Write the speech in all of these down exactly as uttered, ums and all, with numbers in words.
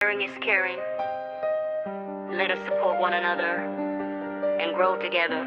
Sharing is caring. Let us support one another and grow together.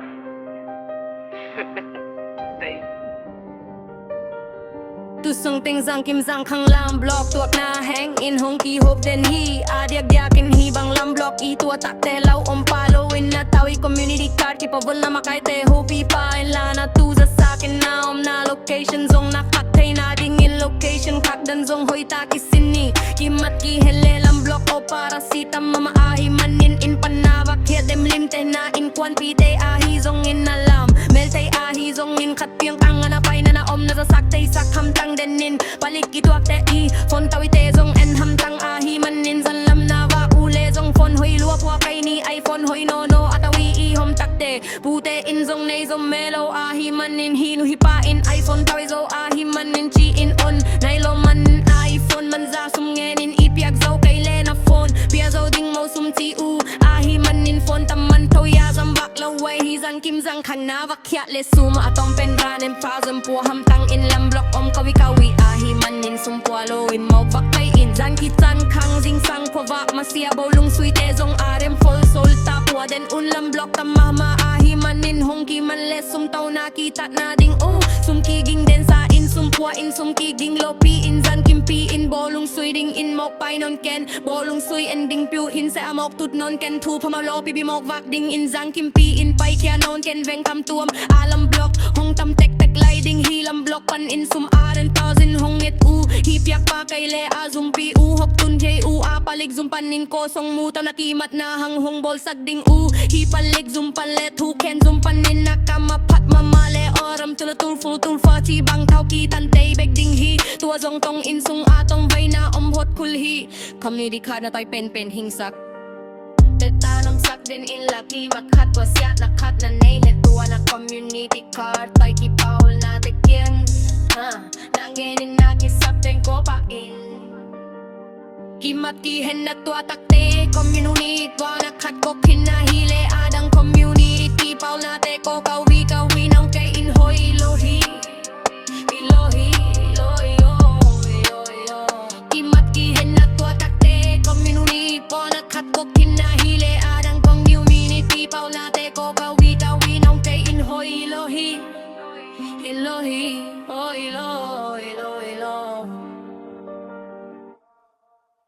Tu sung teng Zangkim Zangkhang lam block tuakna heng in hong kihop den hi. A diakdiak in hih bang lam block i tuah takte lau om pah lo in na tau i community card kipawl na makaite hopi pa in la na tu zasak in na omna location zong na khat theihna dingin location khat dan zong hoih tak i sin ni. Kimat kihel le lam block o para sitam mama ahi manin inn pan na vak khiat dem limte na innkuanpihte ahi zongin na lam melte ahi zongin khat piang ang a na pai na na om na zasak theisak hamtang den in palik i tuakte i phone tawite zong en hamtang ahi manin zan lam na vak uh le zong phone hoih lua pua kai ni iPhone hoih nono a tawi i hom takte pute in zong nei zong melo ahi manin hih nu hih pa in iPhone tawi zo ahi manin ci in on nai lo manin iPhone man za sum ngen in i piak zo kei le na phone pia zo ding mo sum ci uh ahi manin phone tam man tho ya zam vak lo wai hi Zangkim Zangkhang na vak khiat le sum a tong pen ra nem pa zam pua hamtang in lam block om kawi kawi ahi manin sum pua lo in mo vak kai in Zangkim Zangkhang zingsang pua vak masia bo lungsuite zong a rem fol sol ta pua den un lam block tam mama ahi manin hong kiman le sum tau na kitatna ding uh sum kiging den sa in sum pua in sum kiging lopi in Zangkimpi in bo lungsui dingin mok pai non ken bo lungsui en ding piu hin se a mok tut non ken thu phama lopi bi mok vak dingin Zangkimpi in pai kia non ken veng tam tuam a lam block hong tam tektek lai ding hi lam block pan in sum a ren thousand hong nget uh hi piak pa kai le a zumpi uh hok tun thei uh a palik zum pan in ko song mu tau na kimatna hang hong bolsak ding uh hi palik zum pan le thu khen zum pan in na kam a phat mama le o ram tula tul ful tul fa ci bang thau ki tan tei bek ding hi tua zong tong in sung a tong vaina om hot khul hi community card na tai pen pen hingsak teta namsak den in la kimat khat tua siatna khat na nei le tua na community card tai kipawl na te kiang ha na ngen in na kisap teng ko pa in Kimat kihen na tua takte community tua na khat kok hin na hi le a dang community pawl na te ko kawi kawi